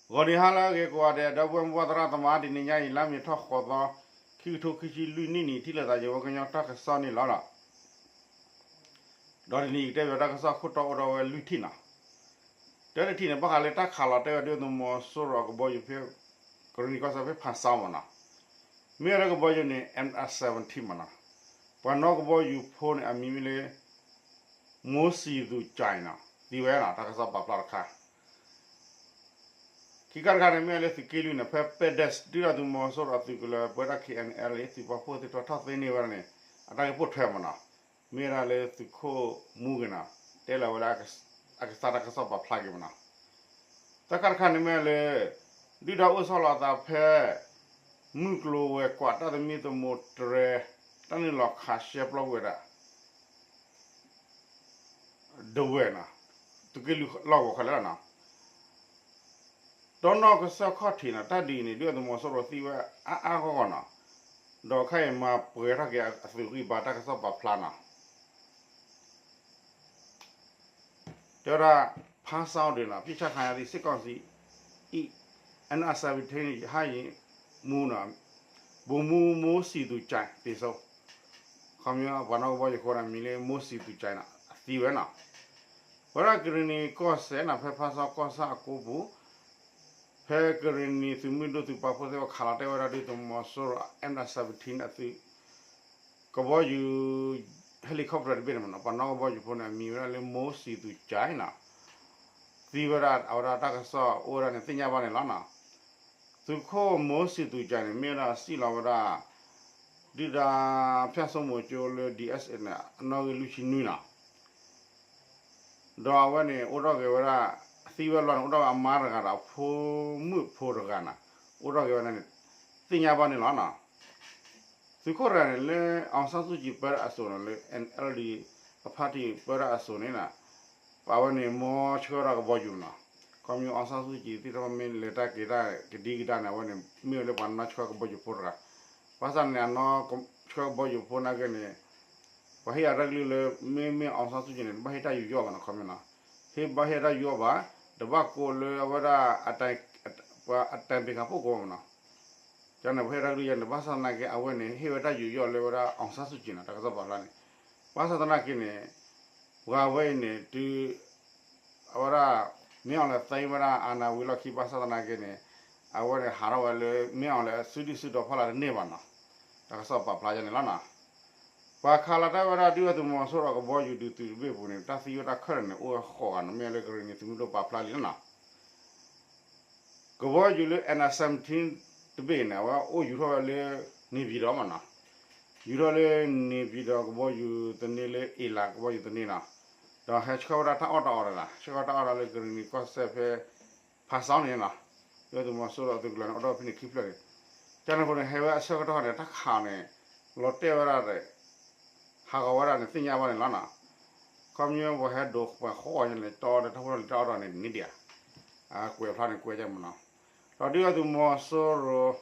ဂီၤနံၤဟါလၢအဂ့ၤကိးဂၤဒဲး ဒီပုၢ်ဝဲၢ်မိၢ်ပၢ်သရၣ်သမါ တနံၤညါအံၤ လါမ့ၤထီၣ်ဃိးသီ ခံကထိခံဆံလွံၢ်နံၣ်န့ၣ် ထံၣ်လိာ်သးယဝဲကညီတၢ်ကစီၣ်န့ၣ်လီၤ. ဒီးတနံၤအံၤကတဲဘၣ်တၢ်ကစီၣ်ခိၣ်တီအိၣ်ဒီးဝဲလွံၢ်ထံၣ်နီၤ. တၢတထံၣ်န့ၣ် ဘၣ်ဃးလၢတၢ်ခးလီၤတဲာ်ဝဲဒုၣ်ဒါသုးမီၤစိရိၤအကဘီယူၤဖဲ ကရံၣ်နံၤကီၢ်စဲၣ်ဖဲဖၣ်စီမ့ၢ်နီၤ. မ့ၢ်ဝဲလၢကဘီယူၤန့ၣ် M I seventeen မ့ၢ်နီၤ. ပှၤနီၣ်ကဘီယူၤဖိန့ၣ် အမံၤမ့ၢ်လၢ မိၢ်စံၣ်သူၣ်ကၠဲးနီၤ သံဝဲနီၤ တၢ်ကစီၣ်ပာ်ဖျါတခါ ခံခါတခါန့ၣ် မ့ၢ်ဝဲလၢသုးက့လွံၢ်န့ၣ် ဖဲပဲဒဲး ဒုၣ်ဒါသုးမီၤစိရိၤအသုးကလၢၤ ပဝဲဒၣ် K N L သုးပာ်ဖှိၣ်သ့ၣ်တဖၣ်ထီၣ်သ့န့ၢ်ဝဲဒၣ်န့ၣ် အတၢ်ဂ့ၢ်ပိာ်ထွဲမ့ၢ်နီၤ. မ့ၢ်ဝဲဒၣ်လၢသုးခိၣ်မူဂ့ၤနီၤ တဲလီၤဝဲလၢ အကစၢ်တၢ်ကစီၣ်ပာ်ဖျါက့ၤမ့ၢ်နီၤ. တၢ်ခါတခါန့ၣ်မ့ၢ်လၢ ဒုၣ်ဒါအိၣ်ဆီလီၤအသးဖဲ မုၢ်ကျိၤဝဲၤကွာ်တၢ်သမံသမိးတြဲၤ တၢ်နုာ်လီၤခးရှဲပျီကွံာ်ဝဲဒၣ် ဒဝဲၢ်နီၤ သုးက့လွံၢ်လီၢ်ကဝီၤခဲလၢာ်လီၤနီၤ. တီနီၣ်ကစၢၢ်ခီၣ်ထံးနီၤ တၢ်ဒ်အံၤန့ၣ် ဒုၣ်ဒါသုးမီၤစိရိၤသံဝဲအါအါဂီၢ်ဂီၢ်နီၤ. ဒီးခဲအံၤမၤပှဲၤထီၣ်က့ၤအသုးဂံၢ်ဘါတၢ်ကစီၣ်ပာ်ဖျါနီၤ တဲဝဲဒၣ် ဖါစီဒုနီၤ ပစ်ချခံရသည့် စစ်ကောင်စီ၏ M I seventeen ရဟတ်ယာဉ်မှူးနီၤ ဗိုလ်မှူးမိၢ်စံၣ်သူၣ်ကၠဲး သေဆုံး ခီဖျိပှၤနီၣ်ကဘီယူၤဖိန့ၣ် မံၤလၢမိၢ်စံၣ်သူၣ်ကၠဲးနီၤ အသံဝဲနီၤ. ဝဲဒၣ်ကရံၣ်နံၤကီၢ်စဲၣ်နီၤ ဖဲဖါစီကီၢ်ဆၣ်အကိပူၤ ဖဲကရံၣ်နံၤသုးမုၢ်ဒိၣ်သုးပာ်ဖှိၣ်သ့ၣ်တဖၣ်ခးလီၤတဲာ်ဝဲဒၣ်ဒုၣ်ဒါသုးမီၤစိရိၤ M I seventeen အသုး ကဘီယူၤ helicopter တဘ့ၣ်န့ၣ်မ့ၢ်နီၤ ပှၤနီၣ်ကဘီယူၤဖိန့ၣ် အမံၤဝဲဒၣ်လၢမိၢ်စံၣ်သူၣ်ကၠဲးနီၤ သံဝဲဒၣ် အဝဲဒၣ်တၢ်ကစီၣ်အိၣ်ဝဲဒၣ်န့ၣ် သ့ၣ်ညါဘၣ်န့ၣ်လီၤနီၤ. သုးခိၣ်မိၢ်စံၣ်သူၣ်ကၠဲးန့ၣ် မ့ၢ်ဝဲဒၣ်စံၣ်လီၤဝဲဒၣ် ဒုၣ်ဒါဖၠၣ်စိမိၤကၠိလၢ D S A န့ၣ် အနီၣ်ဂံၢ်လွံၢ်ဆံနွံနီၤ ဒီးအဝဲန့ၣ် အိၣ်ထီၣ်က့ၤဝဲဒၣ် သံဝဲလီၤန့ၣ် အိၣ်ထီၣ်ဝဲအမါတဂၤဒီး ဖိမုၣ်ဖိတဂၤနီၤ အိၣ်ထီၣ်က့ၤဝဲဒၣ်န့ၣ် သ့ၣ်ညါဘၣ်န့ၣ်လီၤနီၤ. သုးခိၣ်တဂၤန့ၣ် လၢ အောင်ဆန်းစုကြည် ပၢတၢ်အစိၤန့ၣ် လၢ N L D အ party ပၢတၢ်အစိၤန့ၣ် အဝဲန့ၣ် မ်ဆှၢဝဲဒၣ်ကဘီယူၤနီၤ. ခီဖျိ အောင်ဆန်းစုကြည် သ့ၣ်တဖၣ်မ့ၢ်လဲၤတၢ်က့ၤတၢ်ကဒံကဒါန့ၣ် အဝဲန့ၣ် မ့ၢ်ဝဲလၢပှၤနီၣ်ဆှၢကဘီယူၤဖိတဂၤ ဘၣ်ဆၣ်န့ၣ် အနီၣ်ဆှၢကဘီယူၤဖိနာ်က့န့ၣ် ပှၤဟ့ၣ်အတၢ်ကလုၢ်လၢ မ့မ့ၢ် အောင်ဆန်းစုကြည် န့ၣ် တဘၣ်ဟ့ၣ်တၢ်ယူးယီၣ်ဘၣ်နီၤ ခီဖျိနီၤ ဟ့ၣ်ဘၣ်ဟ့ၣ်တၢ်ယူးယီၣ်ဘၣ် တဘၣ်ကိးလၢအဝဲဒၣ် ပှၤအတၢ်ပ့ၤခးဖီၣ်ကိးမ့ၢ်နီၤ ကန့ၣ် ပှၤဟ့ၣ်တၢ်ကလုၢ်ယါန့ၣ် ဘၣ်ဆၣ်သနာ်က့ အဝဲန့ၣ် ဟ့ၣ်ဝဲတၢ်ယူးယီၣ်လၢဝဲဒၣ် အောင်ဆန်းစုကြည် နီၤ တၢ်ကစီၣ်ပာ်ဖျါန့ၣ် ဘၣ်ဆၣ်သနာ်က့န့ၣ် ပှၤဝဲအံၤန့ၣ် တုၤ အဝဲဒၣ် မင်းအောင်လှိုင် သိမ်းဝဲဒၣ် အာဏာ ဝံၤလီၢ်ခံ ဘၣ်ဆၣ်သနာ်က့န့ၣ် အဝဲန့ၣ် ဟးထီၣ်ဝဲလၢ မင်းအောင်လှိုင် အစုဒုၣ်စုတီၤဖီလာ်တန့ၢ်ဘၣ်နီၤ တၢ်ကစီၣ်ပာ်ဖျါယါန့ၣ်လီၤနီၤ. ပှၤခးလီၤတဲာ်ဝဲဒၣ် ဒုၣ်ဒါသုးမီၤစိရိၤအကဘီယူၤဒုးသုးတဘ့ၣ်အပူၤန့ၣ် တၢ်သံဝဲဒၣ်ခဲလၢာ်န့ၣ် အိၣ်ဝဲဃိးဂၤနီၤ မ့ၢ်လၢကရံၣ်နံၤသုးမုၢ်ဒိၣ်ပာ်ဖျါလံနီၤ. ကဘီယူၤလၢ M I seventeen တဘ့ၣ်န့ၣ် အဝဲအိၣ်ယူၤထီၣ်ဝဲလၢ နေပြည်တော် မ့ၢ်နီၤ, ယူၤထီၣ်လၢ နေပြည်တော် ကဘီယူၤသန့လၢ အ့လးကဘီယူၤသန့နီၤ, ဒီးဟဲဆှၢဝဲဒၣ်တၢ်အီၣ်တၢ်အီတဂၤ, ဆှၢဝဲတၢ်အီၣ်တၢ်အီလၢကရံၣ်နံၤကီၢ်စဲၣ်ဖဲ ဖါစီန့ၣ်နီၤ, ဒုၣ်ဒါသုးမီၤစိရိၤအသုးကလၢၤန့ၣ် အိၣ်ထီၣ်ဖဲန့ၣ်ခံဖျၢၣ်န့ၣ်, ကန့ၣ်အဃိန့ၣ် ဟဲဝဲအဆၢကတီၢ်န့ၣ် တၢ်ခးန့ၣ် လီၤတဲာ်ဝဲဒၣ် ဟးဂီၤဝဲဒၣ်န့ၣ် သ့ၣ်ညါဘၣ်န့ၣ်လီၤနီၤ. ခီပညီပှၤဟဲဒိးပှၤဃီအီၤန့ၣ် တီဒီးတၢ်ဖိတၢ်လံၤတၢ်အီၣ်တၢ်န့ၣ် န့ၣ်ဒံးဧါ, အကွဲးဖျါန့ၣ် ကွဲးကမ့ၢ်နီၤ, ဒီးဒုၣ်ဒါသုးမီၤစိရိၤ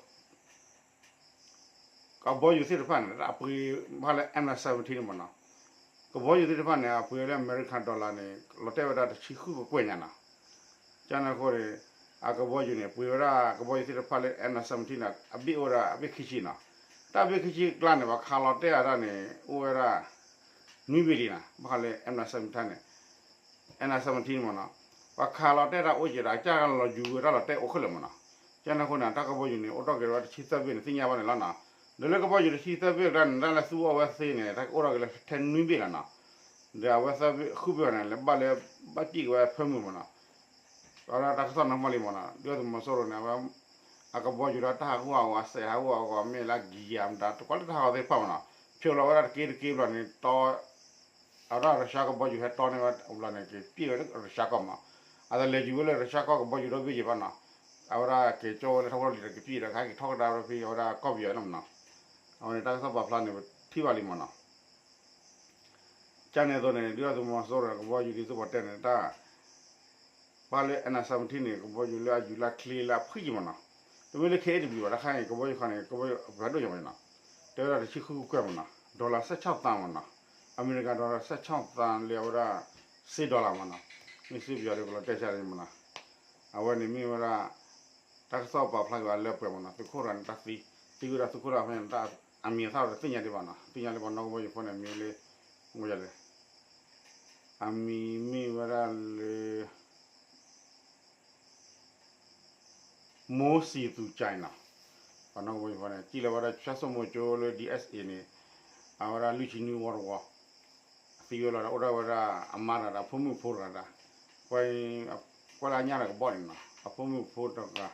ကဘီယူၤသ့ၣ်တဖၣ်န့ၣ် အပှ့ၤဘၣ်လၢ M I seventeen န့ၣ်မ့ၢ်နီၤ, ကဘီယူၤသ့ၣ်တဖၣ်န့ၣ် အပှ့ၤဝဲလၢအမဲရကၤ dollar န့ၣ် လီၤတဲာ်ဝဲဒၣ်တဆံဃုကကွဲၢ်ညါနီၤ. ကန့ၣ်အဃိန့ၣ် အကဘီယူၤန့ၣ် ပှ့ၤဝဲဒၣ်ကဘီယူၤသ့ၣ်တဖၣ်လၢ M I seventeen န့ၣ် အဘ့ၣ်အိၣ်ဝဲဒၣ်အဘ့ၣ်ခံဆံနီၤ. တၢ်ဘ့ၣ်ခံဆံအကျါန့ၣ် ပှၤခးလီၤတဲာ်အတၢ်န့ၣ် အိၣ်ဝဲဒၣ် နွံဘ့ၣ်လံနီၤ, ဘၣ်ဃးလၢ M I seventeen န့ၣ် M I seventeen မ့ၢ်နီၤ, ပှၤခးလီၤတဲာ်တၢ်အိၣ်က့ၤဒီး အကစၢ်လီၤယူၤဝဲတၢ်လီၤတဲာ်အိၣ်ခဲလၢာ်မ့ၢ်နီၤ. ကန့ၣ်အဃိန့ၣ် တၢ်ကဘီယူၤန့ၣ် အိၣ်ထီၣ်က့ၤဝဲတဆံသၢဘ့ၣ်န့ၣ် သ့ၣ်ညါဘၣ်န့ၣ်လီၤနီၤ. ဒီးလၢကဘီယူၤတဆံသၢဘ့ၣ်အကျါန့ၣ် တၢ်လၢသူအီၣ်ဝဲသ့န့ၣ် တၢ်ကအိၣ်ထီၣ်က့ၤလၢထဲနွံဘ့ၣ်လီၤနီၤ. ဒီးအဝဲသၢဘ့ၣ်ဃုဘ့ၣ်န့ၣ် လဲၤဘၣ်လၢ ဘၣ်ပံၣ်က့ၤဝဲဖၢမုၢ်မ့ၢ်နီၤ, ဒီးတၢ်ကစီၣ်နီၢ်မးလံမ့ၢ်နီၤ, ဒုၣ်ဒါသုးမီၤစိရိၤန့ၣ် အဝဲ အကဘီယူၤဒီးတၢ်ဟးဂူာ်ဟးဂီၤ စဲးဟးဂူာ်ဟးဂီၤ မ့ၢ်လၢကံယၤမတၤ တကွၢ်လၢတၢ်ဟးဂီၤသ့ၣ်တဖၣ်မ့ၢ်နီၤ, ဖျိလီၤဝဲဒၣ်တက့တက့ဘျီန့ၣ် တီ အဝဲဒၣ်ရၢၡါကဘီယူၤဟဲတီန့ၢ်ဝဲဘျီန့ၣ် က့ၤပံၣ်ဝဲရၢၡါကီၢ်မး, အတလဲၤယူၤဝဲလၢရၢၡါကီၢ်ကဘီယူၤဒီဘ့ၣ်ယံၤဘၣ်နီၤ, အဝဲဒၣ်က့ၤကၠီဝဲလၢထီၣ်ဝဲလံဒီးကပံၣ်ဒီး ကဟဲက့ၤထီၣ်ကဒါဝဲဖဲအဝဲဒၣ်ကီၢ်ပယီၤလီၤမ့ၢ်နီၤ, အဝဲန့ၣ်တၢ်ကစီၣ်ပာ်ဖျါန့ၣ် ပထံၣ်ဘၣ်လံမ့ၢ်နီၤ. ကန့ၣ်အသိးန့ၣ် ဒုၣ်ဒါသုးမီၤစိရိၤန့ၣ် ကဘီယူၤဒ်သိးပှၤတဲန့ၣ် တၢ် ဘၣ်လၢ M I seventeen န့ၣ် ကဘီယူၤလၢအယူၤလၢချ့လၢအဖှံယံၤမ့ၢ်နီၤ, တမ့ၢ်လၢ K eight B ဘၣ် တၢ်ခါအံၤ ကဘီယူၤခါန့ၣ် ကဘီယူၤအပှၤဒိၣ်ယံၤမ့ၢ်နီၤ, တဲဝဲဒၣ်တဆံဃုကကွဲၢ်မ့ၢ်နီၤ, ဒီလၣ် ဆယ့်ခြောက်သန်း မ့ၢ်နီၤ, အမဲရကၤ ဒီလၣ် ဆယ့်ခြောက်သန်း လၢအဝဲဒၣ် စ့ဒီလၣ်မ့ၢ်နီၤ, မ့ၢ်စ့ပယီၤဒီးကလီၤတဲာ်ဆါန့ၣ်မ့ၢ်နီၤ, အဝဲန့ၣ်မ့ၢ်ဝဲဒၣ် တၢ်ကစီၣ်ပာ်ဖျါက့ၤဝဲလၢပှဲၤမးနီၤ, သုးခိၣ်တဂၤန့ၣ် တၢ်သံ, သံဝဲဒၣ်သုးခိၣ်တဂၤဖဲန့ၣ် အမံၤအသၣ်ဒီးတသ့ၣ်ညါဒံးဘၣ်နီၤ, သ့ၣ်ညါလၢပှၤနီၢ်ကဘီယူၤဖိန့ၣ် မ့ၢ်လၢ, မ့ၢ်လဲၣ်, အမံၤမ့ၢ်ဝဲဒၣ်လၢ မိၢ်စံသူကၠဲးနီၤ, ပှၤနီၢ်ကဘီယူၤဖိန့ၣ် စံၣ်လီၤဝဲဒၣ်ဆၣ်စိၣ်မိၤကၠိလၢ ဒ်အ့ၣ်စ့ၣ်န့ၣ်, အဝဲဒၣ်လွံၢ်ဆံနွံဝီတဝီ, သံဝဲလီၤဒီး အိၣ်ဒၣ်ဝဲဒၣ်အမါတဂၤဒီးအဖိမုၣ်ဖိတဂၤဒီး, ကွၢ်လၢအညၣ်တၢ်ကဘီန့ၣ်နီၤ, အဖိမုၣ်ဖိတဂၤ,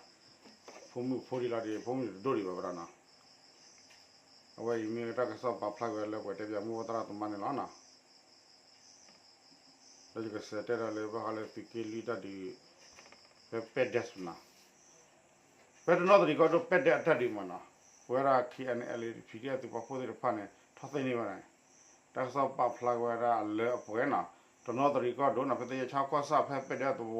ဖိမုၣ်ဖိဒံးလီၤဒီး ဖိမုၣ်တဒိၣ်ဒံးဘၣ်ဝဲဒၣ်နီၤ, အဝဲအံၤမ့ၢ်တၢ်ကစီၣ်ပာ်ဖျါက့ၤဝဲလၢပှဲၤတဲပၠးမိၢ်ပှၢ်သရၣ်သမါန့ၣ်လီၤနီၤ. ဒီးယကစံးတဲဒီးလၢဘၣ်ဃးလၢသုးက့လွံၢ်တၢ်ဒုး, ဖဲပဲဒဲးစနီၤ, ဖဲတနီသရံၣ်ကီၢ်ဒိၣ်ပဲဒဲးအတၢ်ဒုးမးနီၤ, ပဝဲဒၣ် K N L A PDF သုးပာ်ဖှိၣ်သ့ၣ်တဖၣ်န့ၣ် ထီၣ်သ့န့ၢ်ဝဲဒၣ်န့ၣ်, တၢ်ကစီၣ်ပာ်ဖျါက့ၤဝဲဒၣ်လၢအပှဲၤနီၤ, တနီသရံၣ်ကီၢ်ဒိၣ်နီၤ ဖဲသယဲၢ်ဆၣ်ကီၢ်ဆၣ်ဖဲပဲဒဲးသဝ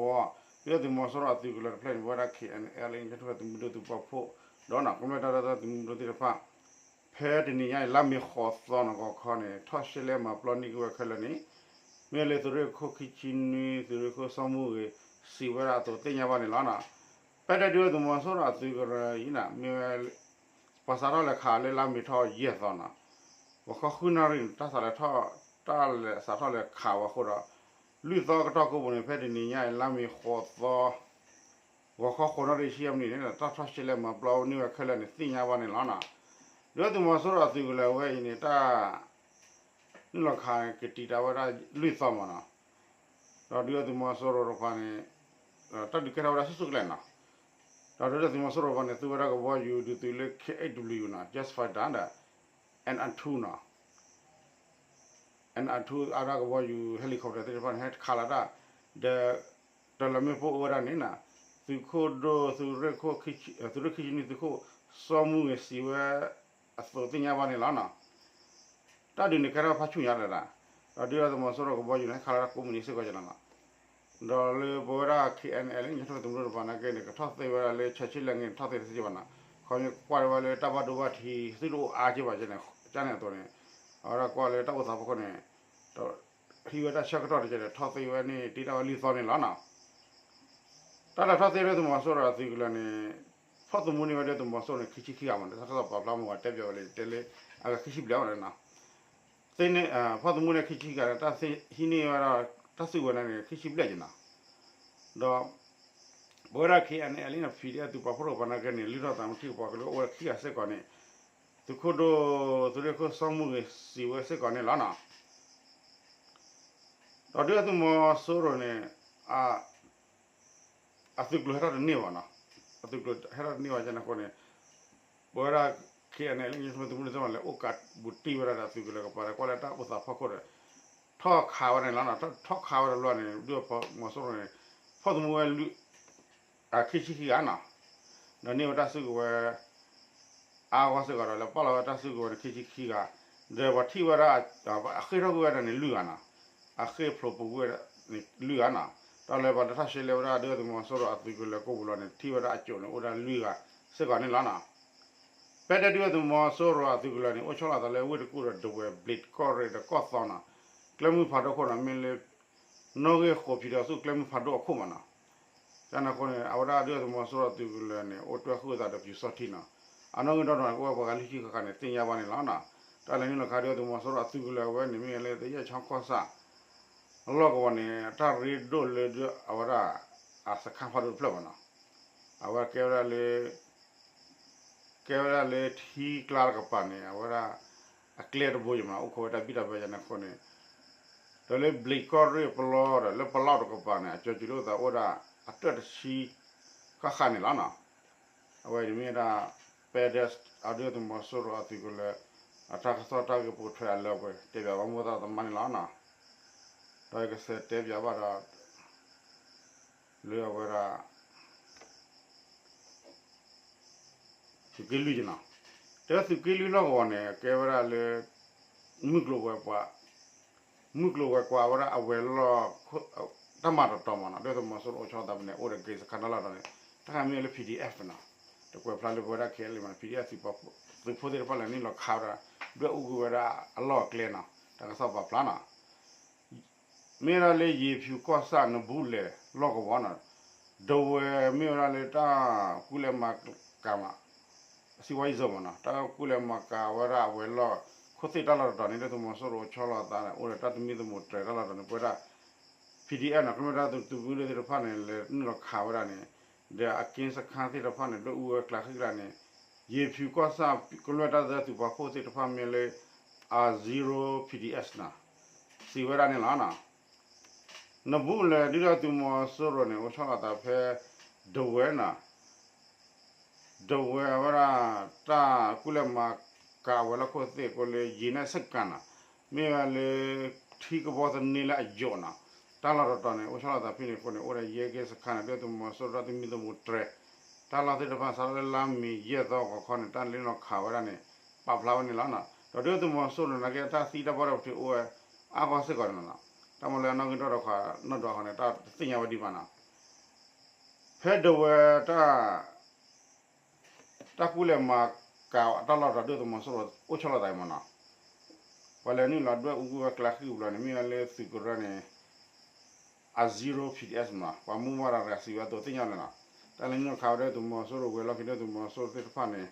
ီ, ဒုၣ်ဒါသုးမီၤစိရိၤအသုးကလၢၤတဖျၢၣ်န့ၣ် ပဝဲဒၣ် K N L A ကညီတၢ်ထူၣ်ဖျဲးသုးမုၢ်ဒိၣ်သုးပာ်ဖှိၣ်, ဒီးနီၤ ကမျၢၢ်တၢ်ဒီသဒၢသုးမုၢ်ဒိၣ်သ့ၣ်တဖၣ် ဖဲတနံၤညါအံၤ လါမ့ၤဃိးသီနီၤ ဂီၤခီန့ၣ် ထီၣ်ရှဲလဲမၤပျီန့ၢ်က့ၤဝဲခဲလၢာ်န့ၣ်, မ့ၢ်လၢသုးရ့ၣ်ခိၣ်ခံဆံနွံ သုးရ့ၣ်ခိၣ်စီၤမူဂ့ၤ စံးဝဲဒၣ်အသိးသ့ၣ်ညါဘၣ်န့ၣ်လီၤနီၤ. ပဲဒဲးဒုၣ်ဒါသုးမီၤစိရိၤအသုးကရၢအံၤန့ၣ် မ့ၢ်ဝဲ ပှၤစးထီၣ်လဲၤခးလၢလါမ့ၤထီၣ်ယဲၢ်သီနီၤ, ဂီၤခီဃုနၣ်ရံၣ်န့ၣ် တၢ်စးလဲၤထီၣ်, တၢ်လဲၤစးထီၣ်လဲၤခးဝဲအဃိဒီး လွံၢ်သီကတီၢ်ကိးပူၤန့ၣ် ဖဲတနံၤညါအံၤ လါမ့ၤဃိးသီ ဂီၤခီဃိးနၣ်ရံၣ်ဆံယဲၢ်မံးနံးန့ၣ် တၢ်ထီၣ်ရှဲလဲမၤပျီန့ၢ်ဝဲခဲလၢာ်န့ၣ် သ့ၣ်ညါဘၣ်န့ၣ်လီၤနီၤ. ဒုၣ်ဒါသုးမီၤစိရိၤအသုးကလၢၤဝဲအံၤန့ၣ် တၢ် နုာ်လီၤခးန့ၣ် ကတံာ်တာ်ဝဲဒၣ်လွံၢ်သီမးနီၤ, ဒီးဒုၣ်ဒါသုးမီၤစိရိၤတကပၤန့ၣ် တၢ်ဒုးကဲထီၣ်ဝဲဒၣ်ဆူၣ်ဆူၣ်ကလဲာ်နီၤ, ဒီးဒုၣ်ဒါသုးမီၤစိရိၤတကပၤန့ၣ် သူဝဲဒၣ်ကဘီယူၤဒုးသုးလၢ K eight W နီၤ jet fighter ဒီး Nat two နီၤ Nat two အါဒၣ်ကဘီယူၤ helicopter သ့ၣ်တဖၣ်န့ၣ် ဟဲခးလီၤတၢ်, ဒီး တလီၤမ့ၣ်ပိၢ်အိၣ်ဝဲဒၣ်န့ၣ်နီၤ, သုးခိၣ်ဒိၣ် သုးရ့ၣ်ခိၣ် သုးရ့ၣ်ခံဆံနွံ သုးခိၣ်စီၤမူဂ့ၤ စံးဝဲအသိးသ့ၣ်ညါဘၣ်န့ၣ်လီၤနီၤ. တၢ်ဒုးန့ၣ်ကဲထီၣ်ဖးဆူၣ်ညါဒၣ်ဒၣ်, ဒီးဒုၣ်ဒါသုးမီၤစိရိၤကဘီယူၤန့ၣ် ဟဲခးလီၤတၢ်ကိးမုၢ်နံၤစ့ၢ်ကီးကလီၤနီၤ. ဒီးလၢပဝဲဒၣ် K N L လၢညါထီၣ်သုးမုၢ်ဒိၣ်တကပၤနာ်က့န့ၣ် ကထီၣ်သ့ဝဲဒၣ်လၢ ဆဲးဆ့လဲၣ် န့ၣ် ထီၣ်သ့တသ့ဘၣ်နီၤ, ခီမ့ၢ်ကွၢ်ဝဲလၢတၢ်ဘၣ်ဒိဘၣ်ထံး သုတအိၣ်အါက့ဘၣ်ကန့ၣ် ကန့ၣ်အသိးန့ၣ်, အဝဲဒၣ်ကွၢ်လၢတၢ်အိၣ်သးဖီခိၣ်န့ၣ် ဒီးဟံးဝဲတၢ်ဆၢကတီၢ်တက့ၢ်ဒီး ထီၣ်သ့ဝဲန့ၣ် တ့တၢ်ဝဲလွံၢ်သီန့ၣ်လီၤနီၤ. တၢ်လဲၤထီၣ်သ့ဒုၣ်ဒါသုးမီၤစိရိၤအသုးကလၢၤန့ၣ် ဖီၣ်သမူန့ၢ်ဝဲဒုၣ်ဒါသုးမီၤစိရိၤန့ၣ် ခံဆံခံဂၤမး တၢ်ကစီၣ်ပာ်ဖျါမ့ၢ်ဝဲတဲပၠးဝဲလၢ တဲလၢ အဂၤခံဆံဘျဲၣ်ဝဲန့ၣ်နီၤ. သ့န့ၣ် ဖီၣ်သမူန့ၢ်ခံဆံခံဂၤဒီး တၢ်ဟံးန့ၢ်ဝဲဒၣ် တၢ်စုကဝဲၤန့ၣ် ခံဆံဘျဲၣ်က့နီၤ. ဒီး ပဝဲဒၣ် K N L လၢ P D F သုးပာ်ဖှိၣ်တကပၤနာ်က့န့ၣ် လုၢ်ထီၣ်သးမုၢ်ထံကပီၤကလၢအိၣ်ဝဲခံဂၤစ့ၢ်ကီးန့ၣ် သုးခိၣ်ဒိၣ် သုးရ့ၣ်ခိၣ်စီၤမူဂ့ၤ စံးဝဲစ့ၢ်ကီးန့ၣ်လီၤနီၤ. ဒီးဒုၣ်ဒါသုးမီၤစိရိၤန့ၣ် အသုးကျိၤဟဲထီၣ်တန့ၢ်ဘၣ်နီၤ, အသုးကျိၤဟဲထီၣ်တန့ၢ်ဘၣ်ကန့ၣ်အဃိန့ၣ် ပဝဲဒၣ် K N L လၢ သုးမုၢ်ဒိၣ်သ့ၣ်တဖၣ်န့ၣ် အိၣ်ကးဘူးတံၢ်ဝဲဒၣ်ဒီးသုးကလၢၤကပၤဒီး ကွၢ်လၢတၢ်အိၣ်သးဖီခိၣ်ဒီး ထီၣ်ခးဝဲန့ၣ်လီၤနီၤ, ထီၣ်ခးဝဲတဘျီန့ၣ် ဒုၣ်ဒါသုးမီၤစိရိၤန့ၣ် ဖီၣ်သမူဝဲ ခံဆံခံဂၤနီၤ, ဒီးန့ၢ်ဝဲတၢ်စုကဝဲၤ အါဂီၢ်စ့ၢ်ကီးဒီး လဲၤပာ်လီၤဝဲတၢ်စုကဝဲၤန့ၣ် ခံဆံခံဂၤ, ဒီးပှၤထံၣ်ဝဲဒၣ် အဃ့ၢ်ထီၣ်ကွံာ်ဝဲဒၣ်န့ၣ် လွံၢ်ဂၤနီၤ, အဃ့ၢ်ဖျိးပူၤကွံာ်ဝဲဒၣ်န့ၣ် လွံၢ်ဂၤနီၤ, တၢ်လၢပှၤလဲၤထီၣ်ရှဲလဲဝဲဒၣ်ဒုၣ်ဒါသုးမီၤစိရိၤအသုးကလၢၤကိးပူၤလီၤန့ၣ် ထံၣ်ဝဲဒၣ်အစိၣ်န့ၣ် အိၣ်ဒၣ်လွံၢ်ဂၤစ့ၢ်ကီးန့ၣ်လီၤနီၤ. ပဲဒဲးဒုၣ်ဒါသုးမီၤစိရိၤအသုးကလၢၤန့ၣ် အိၣ်ဆီလီၤအသးလၢဝ့ၢ်တကူၣ်ဒီးဒဝဲၢ် ဘျံးကီၢ်ရ့ၣ်ဒီးကီၢ်သီနီၤ, ကျဲမုၢ်ဖးဒိၣ်ခိၣ်နီၤ မ့ၢ်လၢ နီၣ်ဂံၢ်ဃိး ဖံးဒီးဆူၣ်ကျဲမုၢ်ဖးဒိၣ်အခိၣ်မးနီၤ. ကန့ၣ်အဃိန့ၣ် အဝဲဒၣ်ဒုၣ်ဒါသုးမီၤစိရိၤအသုးကလၢၤန့ၣ် အိၣ်တွဲဃုာ်အသးဒီးပျူစောထီးနီၤ, အနီၣ်ဂံၢ်ဒီနီၤန့ၣ် ကအိၣ်ဝဲပှၤဂၤလွံၢ်ဆံဃၣ်ဃၣ်န့ၣ် သ့ၣ်ညါဘၣ်န့ၣ်လီၤနီၤ. တၢ်လဲၤနုာ်လီၤခးဒုၣ်ဒါသုးမီၤစိရိၤအသုးကလၢၤအဝဲန့ၣ် မ့ၢ်လၢသယဲၢ်ဆီကီၢ်ဆၣ် အလီၢ်ကဝီၤန့ၣ် တၢ်ရ့ဒိၣ်လၢဒုးအဝဲဒၣ် အစခါဖးဒိၣ်တဖျၢၣ်ဘၣ်နီၤ, အဝဲကဲဝဲဒၣ်လၢ ကဲဝဲဒၣ်လၢထံကျါတကပၤန့ၣ် အဝဲဒၣ် အကျဲတဘိယမး အိၣ်ခိးဝဲတၢ်ဘံၣ်တၢ်ဘၢယန့ၣ်အဃိန့ၣ်, ဒီးလၢဘျံးကီၢ်ရ့ၣ်ပလီဒီး လၢပလီတကပၤန့ၣ် အကၠီၤစူၤလိာ်သးအိၣ်ဒၣ် အတၢၢ်တဆံဃၣ်ဃၣ်န့ၣ်လီၤနီၤ. အဝဲအံၤန့ၣ်မ့ၢ်ဝဲဒၣ် ပဲဒဲး အဒုၣ်ဒါသုးမီၤစိရိၤအသုးကလၢၤ အတၢ်ကစီၣ်တၢ်ဂ့ၢ်ပိာ်ထွဲအလၢအပှဲၤ တဲပၠးဘၣ်မိၢ်သရၣ်သမါန့ၣ်လီၤနီၤ. ဒီးယကစံးတဲပၠးဘၣ်ဒီး လၢအဝဲဒၣ် သုးက့လွံၢ်နီၤ, တဲဝဲသုးက့လွံၢ်လီၢ်ကဝီၤန့ၣ် ကဲဝဲဒၣ်လၢ မုၢ်ကျိၤဝဲၤကွာ်, မုၢ်ကျိၤဝဲၤကွာ်ဝဲဒၣ်အဝဲၤလီၢ် တၢ်မၤတတီၤမးနီၤ, ဒုၣ်ဒါသုးမီၤစိရိၤအိၣ်ဆီလီၤသးဖဲန့ၣ် အိၣ်ဒီးဂ့ၢ်စခါနီၤလီၤဒီးန့ၣ် တၢ်ခါမ့ၢ်လၢ P D F နီၤ, တကွဲးဖျါလၢပဝဲဒၣ် K N L A မး P D F သုးဖိသ့ၣ်တဖၣ်လဲၤနုာ်လီၤခးဝဲဒၣ် ဒွဲၣ်အူကွံာ်ဝဲဒၣ်အလီၢ်အကျဲနီၤ, တၢ်ကစီၣ်ပာ်ဖျါနီၤ. မ့ၢ်ဒၣ်လၢယ့ၤဖၠူၤကီၢ်ဆၣ်နဘူးလဲၣ်လီၢ်ကဝီၤနီၤ, ဒဝဲၢ်မ့ၢ်ဝဲဒၣ်လၢတၢ်ကူၣ်လဲၤမၤကၤမး စံးဝဲအံၤစၢၤမးနီၤ တၢ်ကူၣ်လဲၤမၤကၤဝဲဒၣ်အဝဲၤလီၢ်ခိၣ်သ့ၣ်တၢ်လီၢ်တတီၤန့ၣ် ဒုၣ်ဒါသုးမီၤစိရိၤအိၣ်ဆီလီၤအသးန့ၣ် အိၣ်ဒီးတၢ်သမံသမိးတြဲၤတၢ်လီၢ်တတီၤန့ၣ် ပဝဲဒၣ် P D F နီၤ ကမျၢၢ်တၢ်သုးမုၢ်ဒိၣ်သ့ၣ်တဖၣ်န့ၣ် လဲၤနုာ်လီၤခးဝဲဒၣ်န့ၣ် ဒီးအက့စခါသ့ၣ်တဖၣ်န့ၣ် ဒွဲၣ်အူဝဲကျါဃံကျါန့ၣ် ယ့ၤဖၠူၤကီၢ်ဆၣ် ကမျၢၢ်တၢ်သုးပာ်ဖှိၣ်သ့ၣ်တဖၣ်မ့ၢ်လၢ အ zero P D S နီၤ စံးဝဲဒၣ်န့ၣ်လီၤ. နဘူးလဲၣ် ဒုၣ်ဒါသုးမီၤစိရိၤန့ၣ် အိၣ်ဆီလီၤသးဖဲ ဒဝဲၢ်နီၤ ဒဝဲၢ်ဝဲဒၣ် တၢ်ကူၣ်လဲၤမၤကၤအဝဲၤလီၢ်ခိၣ်သ့ၣ်ကိးလၢ ယ့ၤနဲၣ်စကၤနီၤ မ့ၢ်ဝဲလၢ ထံကဘီသန့လၢအယိာ်နီၤ တၢ်လီၢ်တတီၤန့ၣ် အိၣ်ဆီလီၤသးဖဲန့ၣ်အဃိန့ၣ် အိၣ်ဒီးယဲၢ်က့စခါန့ၣ် ဒုၣ်ဒါသုးမီၤစိရိၤတၢ်သမံသမိးတြဲၤ တၢ်လီၢ်သ့ၣ်တဖၣ် စးထီၣ်လၢလါမ့ၤယဲၢ်သီဂီၤခီန့ၣ် တၢ်လဲၤနုာ်လီၤခးဝဲဒၣ်န့ၣ် ပာ်ဖျါဝဲန့ၣ်လီၤ. ဒီးဒုၣ်ဒါသုးမီၤစိရိၤန့ၣ် နာ်က့တၢ်သံတၢ်ဘၣ်ဒိဘၣ်ထံးအိၣ်ဝဲ အါဂီၢ်စ့ၢ်ကီးန့ၣ်လီၤ. တၢ်မၤလၢအနီၣ်ဂံၢ်ဒီတခီ နီၣ်ဒွးဃီန့ၣ် တၢ်တသ့ၣ်ညါဝဲဒံးဘၣ်နီၤ ဖဲဒဝဲၢ် တၢ်ကူၣ်လဲၤမၤကၤအတၢ်လီၢ်တတီၤ ဒုၣ်ဒါသုးမီၤစိရိၤအိၣ်ဆီလီၤသးအံၤမးနီၤ ပှၤလဲၤနုာ်လီၤဒွဲၣ်အူကွံာ်ဝဲကျါဃံပူၤလီၤန့ၣ် မ့ၢ်ဝဲလၢသုးကရၢန့ၣ် အ zero P D S မးနီၤ ပှၤမူဘၣ်တဂၤစံးဝဲအသိးသ့ၣ်ညါလီၤနီၤ တၢ်လဲၤနုာ်လီၤခးဝဲဒၣ်သုးမီၤစိရိၤဝဲၤလီၢ်ခံ ဒုၣ်ဒါသုးမီၤစိရိၤသ့ၣ်တဖၣ်န့ၣ်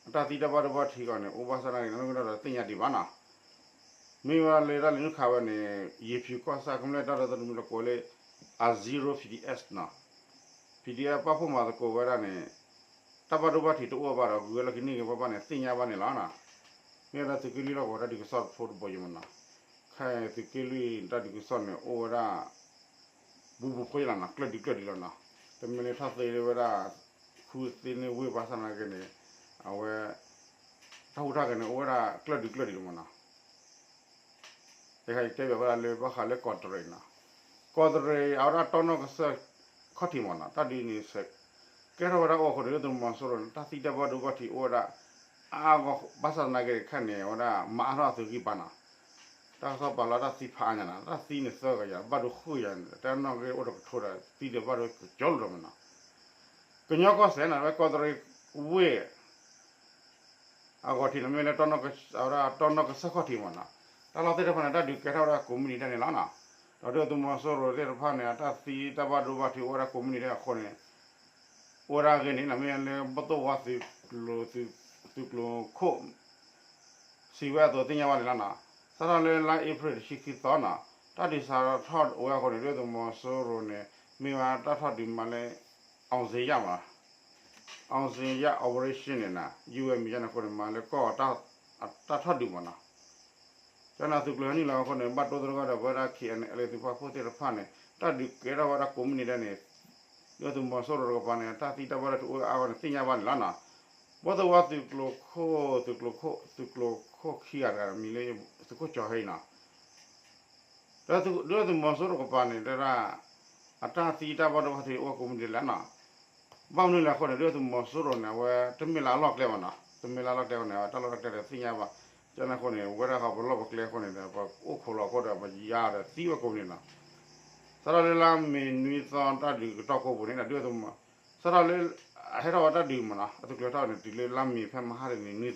အတၢ်သံတၢ်ဘၣ်ဒိဘၣ်ထံးအဂီၢ်န့ၣ် အိၣ်ဘၣ်ဆၣ်နာ်က့ နီၣ်ဂံၢ်ဒီတသ့ၣ်ညါဒံးဘၣ်နီၤ မ့ၢ်ဝဲလၢတၢ်လဲၤနုာ်ခးဝဲန့ၣ် ယ့ၤဖၠူၤကီၢ်ဆၣ်ကမျၢၢ်တၢ်လီၢ်တတီၤမ့ၢ်လၢကိးလၢ အ zero P D S နီၤ P D F ပာ်ဖှိၣ်မၤသကိးဝဲဒၣ်န့ၣ် တၢ်ဘၣ်ဒိဘၣ်ထံးတအိၣ်ဘၣ်ဒီး ဂုၤဝဲလီၢ်ခံန့ၢ်ဂ့ၤဘၣ်ဘၣ်န့ၣ် သ့ၣ်ညါဘၣ်န့ၣ်လီၤနီၤ မ့ၢ်ဝဲဒၣ်သုးက့လွံၢ်လီၢ်ကဝီၤတၢ်ဒုးကစီၣ်တဖိတဘိယံၤမးနီၤ ခဲအံၤသုးက့လွံၢ်တၢ်ဒုးကစီၣ်န့ၣ် အိၣ်ဝဲဒၣ် ဘူးဘူးဖိယလီၤနီၤ ကျၢၢ်ဒုးကျၢၢ်ဒုးလီၤနီၤ တမ့ၢ်လၢထီၣ်သ့ဝဲဒၣ် ဃုသ့န့ၢ်ဝ့ၢ်ဘၣ်ဆၣ်နာ်က့န့ၣ် အဝဲ တၢ်ဟူးတၢ်ဂဲၤန့ၣ် အိၣ်ဝဲဒၣ်ကျၢၢ်ဒုးကျၢၢ်ဒုးလီၤမးနီၤ ယကတဲဘၣ်ဝဲဒၣ်လၢဘၣ်ဃးလၢကီးတရံးနီၤ ကီးတရံးအဝဲဒၣ်တီနီၣ်ကစၢၢ်ခီၣ်ထံးမးနီၤ တၢ်ဒုးန့ၣ် ကဲထီၣ်ဝဲဒၣ်အိၣ်အဃိန့ၣ် ဒုၣ်ဒါသုးမီၤစိရိၤန့ၣ် တၢ်သံတၢ်ဘၣ်ဒိဘၣ်ထံးအိၣ်ဝဲဒၣ် အါဂီၢ်ဘၣ်ဆၣ်သနာ်က့ခဲန့ၣ် အဝဲဒၣ်မၤအါထီၣ်အသုးဂံၢ်ဘါနီၤ တၢ်ကစီၣ်ပာ်လီၤတၢ်သံဖးအါညါနီၤ တၢ်သံန့ၣ်သၢကယၤ ဘၣ်ဒိဃုကယၤန့ၣ် တၢ်နီၣ်ဂံၢ်အိၣ်ဒီးကထိဒီး သံဒီးဘၣ်ဒိကကၠီလိာ်ဒီးမးနီၤ ကညီကီၢ်စဲၣ်နီၤ ဝဲကီးတရံးဝ့ၢ် အဂီၢ်ထံးန့ၣ် မ့ၢ်လၢ အဝဲဒၣ်တီနီၣ်ကစၢၢ်ခီၣ်ထံးမးနီၤ တၢ်လီၢ်သ့ၣ်တဖၣ်န့ၣ် တၢ်ဒုးကဲထီၣ်ဝဲဒၣ်ကိးမုၢ်နံၤဒဲးန့ၣ်လီၤနီၤ ဒီးဒုၣ်ဒါသုးမီၤစိရိၤသ့ၣ်တဖၣ်န့ၣ် အတၢ်သံတၢ်ဘၣ်ဒိဘၣ်ထံးအိၣ်ဝဲဒၣ်ကိးမုၢ်နံၤဒဲးအဃိန့ၣ် အိၣ်ဝဲဒၣ်အဂ့ၢ်န့ၣ် မ့ၢ်လၢဘီၣ်သိၣ်ဝါသုးကျိၤ သုးကျိၤခိၣ် စံးဝဲအသိးသ့ၣ်ညါဘၣ်န့ၣ်လီၤနီၤ စးထီၣ်လၢလါအ့ဖြ့ၣ် တဆံခံသီနီၤ တၢ်ဒုးစးထီၣ်ဝဲအဃိန့ၣ် ဒုၣ်ဒါသုးမီၤစိရိၤန့ၣ် မ့ၢ်ဝဲတၢ်ထီၣ်ဒုးမးလၢ အောင်ဇေယျမး အောင်ဇေယျ operation န့ၣ်နီၤ ယုၢ်ဝဲမံၤယါန့ၣ်အဃိန့ၣ် မၤလၢကီၢ်တၢ်ထီၣ်ဒုးမးနီၤ ကန့ၣ်သုးကျိၤဟဲနုာ်လီၤအဃိန့ၣ် ဘၣ်တိၢ်သရၣ်ဒီးပဝဲဒၣ် K N L A သုးပာ်ဖှိၣ်သ့ၣ်တဖၣ်န့ၣ် တၢ်ဒုးကဲထီၣ်ဝဲဒၣ်ကိးမုၢ်နံၤဒဲးန့ၣ် ဒုၣ်ဒါသုးမီၤစိရိၤတကပၤန့ၣ် တၢ်သံတၢ်ဘၣ်ဒိတအိၣ်အါအဃိန့ၣ် သ့ၣ်ညါဘၣ်န့ၣ်လီၤနီၤ ဘီၣ်သိၣ်ဝါသုးကျိၤခိၣ် သုးကျိၤခိၣ် သုးကျိၤခိၣ်ခံဂၤတဂၤ မံၤလၢ သုးခိၣ်ကၠီၤဟ့နီၤ ဒီးဒုၣ်ဒါသုးမီၤစိရိၤတကပၤန့ၣ် တဲဒၣ် အတၢ်သံတၢ်ဘၣ်ဒိဘၣ်ထံးအိၣ်ကိးမုၢ်နံၤဒဲးလီၤနီၤ ဘၣ်မနုၤလဲၣ်အဃိန့ၣ် ဒုၣ်ဒါသုးမီၤစိရိၤန့ၣ် အဝဲတမ့ၢ်လၢအလီၢ်ကျဲဘၣ်နီၤ တမ့ၢ်လၢအလီၢ်ကျဲဘၣ်န့ၣ် အတၢ်လီၢ်တၢ်ကျဲဒီးသ့ၣ်ညါဘၣ် ကန့ၣ်အဃိန့ၣ် ဝဲဒၣ်ဃီပလီၢ်ပကျဲအဃိန့ၣ်ဒီး ပအိၣ်ခိးလီၤအဃိဒီး ပယါဒီးသံဝဲကိးမုၢ်နံၤနီၤ စးထီၣ်လၢလါမ့ၤနွံသီတၢ်ဒုးကတီၢ်ကိးပူၤန့ၣ် ဒုၣ်ဒါသုးမီၤ စးထီၣ်လၢ ဟဲထီၣ်ဝဲတၢ်ဒုးမးနီၤ အသုးကျိၤဟဲထီၣ်န့ၣ် တုၤလၢလါမ့ၤဖဲမဟါတနံၤနွံသီန့ၣ်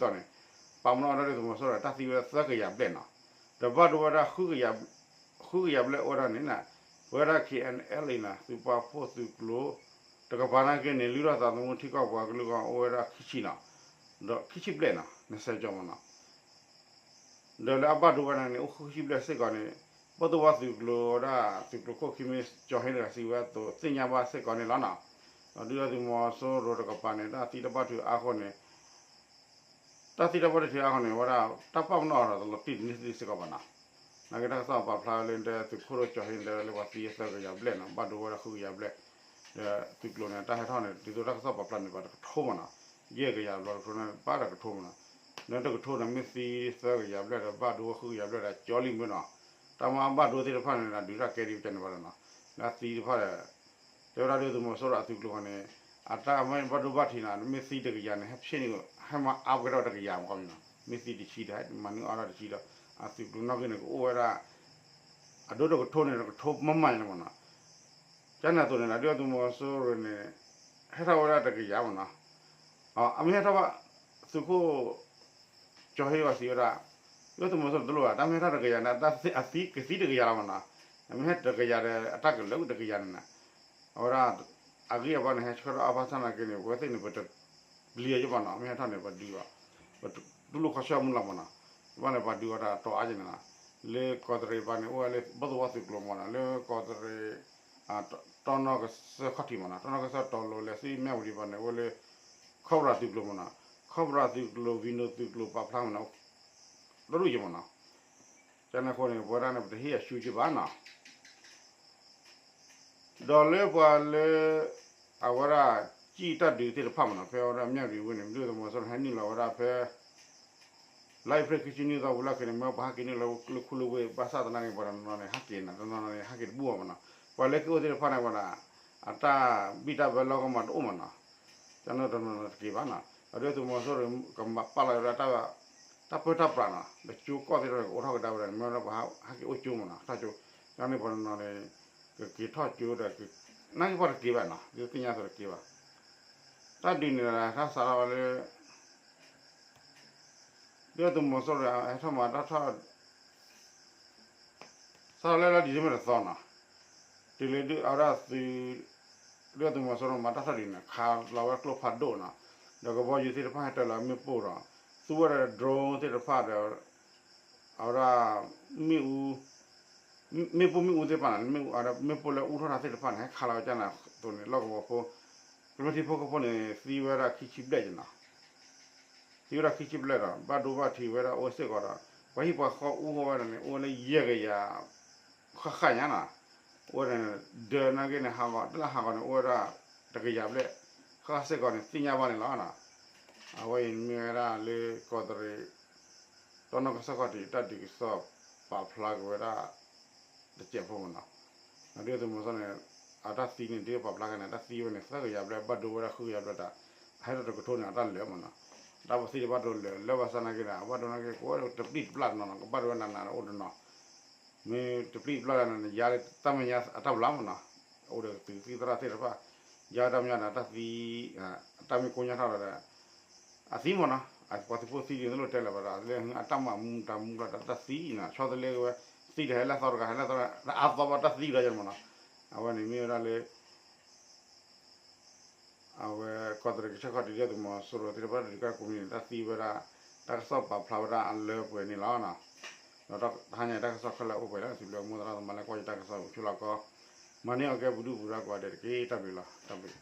ပာ်ပနီၣ်ဝဲဒၣ်ဒုၣ်ဒါသုးမီၤစိရိၤဒီး တၢ်သံဝဲဒၣ်သၢကယၤဘျဲၣ်နီၤ ဒီးဘၣ်ဒိဝဲဒၣ် ဃုကယၤဘျဲၣ်အိၣ်ဝဲဒၣ်န့ၣ် ပဝဲဒၣ် K N L A န့ၣ် သုးပာ်ဖှိၣ်သုးကျိၤ တကပၤနာ်က့န့ၣ် လုၢ်ထီၣ်သးသမူထံကီၢ်ပှၤကလုာ်အဂီၢ်အိၣ်ဝဲဒၣ်ခံဆံနီၤ ဒီးခံဆံဘျဲၣ်နီၤ နဆဲးကၠီၤမးနီၤ ဒီးလၢအဘၣ်ဒိဝဲဒၣ်န့ၣ် အိၣ်ဃုဆံဘျဲၣ်စ့ၢ်ကီးန့ၣ် ဘီၣ်သိၣ်ဝါသုးကျိၤဝဲဒၣ် သုးကျိၤခိၣ်ခံမ့ၢ်ကၠီၤဟ့တဂၤစံးဝဲအသိး သ့ၣ်ညါဘၣ်စ့ၢ်ကီးန့ၣ်လီၤနီၤ ဒီးဒုၣ်ဒါသုးမီၤစိရိၤတကပၤန့ၣ် တၢ်သံတၢ်ဘၣ်ဒိအါအဃိန့ၣ် တၢ်သံတၢ်ဘၣ်ဒိအါအဃိန့ၣ် ဝဲဒၣ် တၢ်ပာ်ပနီၣ်အီၤဒီးတလီၤတံၢ်တန့ၢ်သ့စ့ၢ်ကီးဘၣ်နီၤ နာ်က့တၢ်ကစီၣ်ပာ်ဖျါလၢ သုးခိၣ်ဒိၣ်ကၠီၤဟ့န့ၣ် တဲလၢပှၤသံသၢကယၤဘျဲၣ်နီၤ ဘၣ်ဒိဝဲဒၣ်ဃုကယၤဘျဲၣ် ဒီးသုးကျိၤန့ၣ် တၢ်ဟဲထီၣ်န့ၣ် ဒ်သိးတၢ်ကစီၣ်ပာ်ဖျါန့ၣ် ဘၣ်တကထိမးနီၤ ယဲၢ်ကယၤဘျီတကထိန့ၣ် ဘၣ်တကထိမးနီၤ လၢတကထိန့ၣ် မ့ၢ်သံသၢကယၤဘျဲၣ်ဒီး ဘၣ်ဒိဝဲဃုကယၤဘျဲၣ်ဒီး ကၠီလံမ့ၢ်နီၤ တၢ်မၤဘၣ်ဒိသ့ၣ်တဖၣ်န့ၣ် ဒုးတၢ်ကဲဒ်ပကန့ၣ်ဘၣ်ဒီးနီၤ လၢအသံတဖၣ်ဒီး တဲဝဲဒၣ်ဒုၣ်ဒါသုးမီၤစိရိၤအသုးကျိၤဃီန့ၣ် အတၢ်မ့ၢ်ဘၣ်ဒိဘၣ်ထံးနီၤ မ့ၢ်သံတကယၤန့ၣ် ဟဲဖျ့ၣ်န့ၣ် ဟဲမၤအါပှဲၤထီၣ်တကယၤမးကီမးနီၤ မ့ၢ်သံတဆံဒီး မၤန့ၢ်အီၣ်ဒၣ်တဆံဒီး အသုးကျိၤနီၣ်ဂံၢ်န့ၣ် ကအိၣ်ဝဲဒၣ် အဒိတကထိန့ၣ် တကထိမးမးန့ၣ်မးနီၤ ကန့ၣ်အသိးန့ၣ် ဒုၣ်ဒါသုးမီၤစိရိၤန့ၣ် ဟဲထီၣ်ဝဲဒၣ်တကယၤမးနီၤ အမ့ၢ်ဟဲထီၣ်ဘၣ် သုးခိၣ် ကၠီၤဟ့အီၤစံးဝဲဒ၁ၣ် ဒုၣ်ဒါသုးမီၤစိရိၤတလိၣ်ဘၣ် တၢ်မ့ၢ်ဟဲထီၣ်တကယၤန့ၣ် အသံကသံတကယၤလီၤမးနီၤ အမ့ၢ်ဟဲတကယၤဒီး အတၢ်ကလၢာ်တကယၤန့ၣ်နီၤ အဝဲဒၣ် အဂံၢ်အဘါန့ၣ် ဟဲဆှၢထီၣ်အါဘၣ်ဆၣ်နာ်က့န့ၣ် ပဝဲသ့ၣ်န့ၣ် ပတပျံၤအီၤယဘၣ်နီၤ, မ့ၢ်ဟဲထီၣ်န့ၣ် ပဒုးအီၤ, ပတူၢ်လိာ်ခီဆၢမုၢ်လီၤမးနီၤ, ဘၣ်န့ၣ် ပှၤဒုးအီၤတၢ်တီအါက့န့ၣ်နီၤ, လၢကီးတရံးဘၣ်န့ၣ် အိၣ်ဝဲလၢဘီၣ်သဝီသုးကျိၤမးနီၤ, လၢကီးတရံး တီနီၢ်ကစၢၢ်ခီၣ်ထံးမးနီၤ, တီနီၢ်ကစၢၢ်တီၤလိၤလဲၤဆူမၠၣ်ဝတံၤဘၣ်န့ၣ် အိၣ်ဝဲလၢ ခီၣ်ဘြၣ်သုးကျိၤမးနီၤ, ခီၣ်ဘြၣ်သုးကျိၤ ဝံနိသုးကျိၤ ပာ်ဖျါမးနီၤ, တရူၢ်ယမးနီၤ, ကန့ၣ်အဃိန့ၣ် ပဝဲဒၣ်န့ၣ် ပတဟ့ၣ်အဆူက့ဘၣ်နီၤ ဒီးလၢပှၤလၢ အဝဲဒၣ် ကံၣ်တၢ်ဒုးသ့ၣ်တဖၣ်မးနီၤ, ဖဲအဝဲဒၣ်မၠၣ်ဝတံၤဝ့ၢ်န့ၣ် ဒုၣ်ဒါသုးမီၤစိရိၤန့ၣ် ဟဲနုာ်လီၤဝဲဒၣ်ဖဲ လါအ့ဖြ့ၣ်ခံဆံနွံသီဝံၤလီၢ်ခံန့ၣ် မ့ၢ်ပှၤဟဲက့ၤနုာ်လီၤလၢခူလၢဝ့ၢ် ဘၣ်ဆၣ်သနာ်က့ ပှၤတနီၤနီၤန့ၣ် ဟဲက့ၤနီၤ, တနီၤနီၤန့ၣ် ဟဲက့ၤတဘူၣ်ဘၣ်မးနီၤ, ပှၤလၢက့ၤအိၣ်သ့ၣ်တဖၣ်န့ၣ် ပှၤဒၣ် အတၢ်ဘံၣ်တၢ်ဘၢလီကမၤတအိၣ်မးနီၤ, ကန့ၣ်တနီၤနီၤတက့ၤဘၣ်နီၤ, ဒီးဒုၣ်ဒါသုးမီၤစိရိၤန့ၣ် ကမၤပာ်လီၤဝဲဒၣ်တၢ် တၢ်ပၢတၢ်ပြးနီၤ, ဒီးကၠိကီၢ်သ့ၣ်တဖၣ်န့ၣ် ကအိၣ်ထီၣ်ကဒါဝဲဒၣ်န့ၣ် မ့ၢ်ဝဲဒၣ်ပှၤဟဲက့ၤအိၣ်ကၠိမးနီၤ, တၢ်ကၠိ, ကန့ၣ်ပှၤတနီၤနီၤန့ၣ် ကက့ၤထီၣ်ကၠိဒီး နာ်က့ပှၤတက့ၤဘၣ်နီၤ, ဒုးသ့ၣ်ညါသိးတက့ၤဘၣ်, တၢ်ဒုးန့ၣ် တၢ်စးထီၣ်ဝဲလၢ ဒုၣ်ဒါသုးမီၤစိရိၤ ဟဲထီၣ်မၤတၢ်ထီၣ် စးထီၣ်လၢလါဒံၣ်စ့ဘၢၣ်တသီနီၤ, တုၤလၢအဝဲဒၣ်သုး ဒုၣ်ဒါသုးမီၤစိရိၤမၤတၢ်ထီၣ်ဒံးန့ၣ် ခးလီၤဝဲကျိဖးဒိၣ်နီၤ, ဒီးကဘီယူၤသ့ၣ်တဖၣ်ဟဲတၢၤလီၤမ့ၣ်ပိၢ်ဒီး သူဝဲဒၣ် drone သ့ၣ်တဖၣ်ဒီး အဝဲဒၣ် မ့ၣ်အူ မ့ၣ်ပိၢ်မ့ၣ်အူသ့ၣ်တဖၣ်န့ၣ် မ့ၣ်အူ မ့ၣ်ပိၢ်လၢအူထီၣ်တၢ်သ့ၣ်တဖၣ်န့ၣ် ဟဲခးလီၤဝဲကန့ၣ်အသိးန့ၣ် လီၢ်ကဝီၤဖိ ကမျၢၢ်ထံဖိကီၢ်ဖိန့ၣ် သံဝဲဒၣ်ခံဆံဘျဲၣ်က့နီၤ သံဝဲဒၣ်ခံဆံဘျဲၣ်ဒီး ဘၣ်ဒိဘၣ်ထံးဝဲဒၣ်အိၣ်စ့ၢ်ကီးဒီး ပှၤဟံၣ်ပှၤဃီအူဃီဝဲဒၣ်န့ၣ် အိၣ်ဝဲလၢယဲၢ်ကယၤ ဃၣ်ဃၣ်ညါနီၤ, အိၣ်ဝဲဒၣ် ဒီးနာ်က့န့ၣ် ဟးဂီၤ တလၢဟးဂီၤန့ၣ် အိၣ်ဝဲဒၣ် တကယၤဘျဲၣ် ဃၣ်ဃၣ်စ့ၢ်ကီးန့ၣ် သ့ၣ်ညါဘၣ်န့ၣ်လီၤနီၤ, အဝဲအံၤမ့ၢ်ဝဲဒၣ်လၢကီးတရံး တီနီၢ်ကစၢၢ်ခီၣ်ထံး တၢ်ဒုးကစီၣ်ပာ်ဖျါက့ၤဝဲဒၣ် တစဲးဖိမးနီၤ, ဒုၣ်ဒါသုးမီၤစိရိၤန့ၣ် အတၢ်သံန့ၣ် ဒ်ပာ်ဖျါခဲန့ၣ် တၢ်သံဝဲန့ၣ် သၢကယၤဘျဲၣ် ဘၣ်ဒိဝဲဒၣ်ဃုကယၤဘျဲၣ်တၢ်, အဟဲထီၣ်တကထိန့ၣ် အတၢ်လၢာ်မးနီၤ, တၢ်ပသံတဘၣ်ဒိလၢာ် လၢဘၣ်ဆၣ်နာ်က့ဒီး အဘၣ်ဒိနာ်က့ ကဝဲတပျံၢ်တပျၢ်တနီၤနီၤ ကဘၣ်ဒိဝဲနးနးအိၣ်တနီၤ, မ့ၢ်တပျံၢ်တပျၢ်တနီၤန့ၣ် ယါလၢတၢ်မဲာ်ညါအတၢ်ဘျါမးနီၤ, အိၣ်ဒီးသုးသံသရၣ်သ့ၣ်တဖၣ်, ယါတၢ်မဲာ်ညါဒီးတၢ်သံ, တၢ်မ့ၢ်ကိညါထီၣ်ဒီး အသံမးနီၤ, ပှၤသုးဖိသံဒ်သိးလိၣ်တဲလၢၤဘၣ်ဒီး လၢအတၢ်မၤမူတၢ်မူဘျီဒီးတၢ်သံနီၤ, ဆီတလဲက့ၤဝဲ, သံဒီးဟဲလၢအသီတဂၤ ဟဲလၢအသီတဂၤ အါသီဘၣ်တၢ်သံဒီးမးနီၤ, အဝဲန့ၣ်မ့ၢ်ဝဲဒၣ်လၢ အဝဲကီးတရံးကစၢၢ်ခီၣ်ထံး ဒုၣ်ဒါသုးမီၤစိရိၤသ့ၣ်တဖၣ် တၢ်ဒုးကဲကိးမံၤန့ၣ် တၢ်သံဝဲဒၣ် တၢ်ကစီၣ်ပာ်ဖျါဝဲဒၣ်အလၢပှဲၤန့ၣ်လီၤ. ဒီးတဟါညါတၢ်ကစီၣ်ခဲလၢာ်အိၣ်ပှဲၤလံ စံးဘျုးမိၢ်သရၣ်သမါလၢကွၢ်ယတၢ်ကစီၣ် ဆူလီၤကီ, မၤန့ၢ်အီၤကဲပူၤဒုၣ်ပူၤဒါကိးဂၤဒဲးတက့ၢ်. တၢ်ဘျုးလီၤ. တၢ်ဘျုး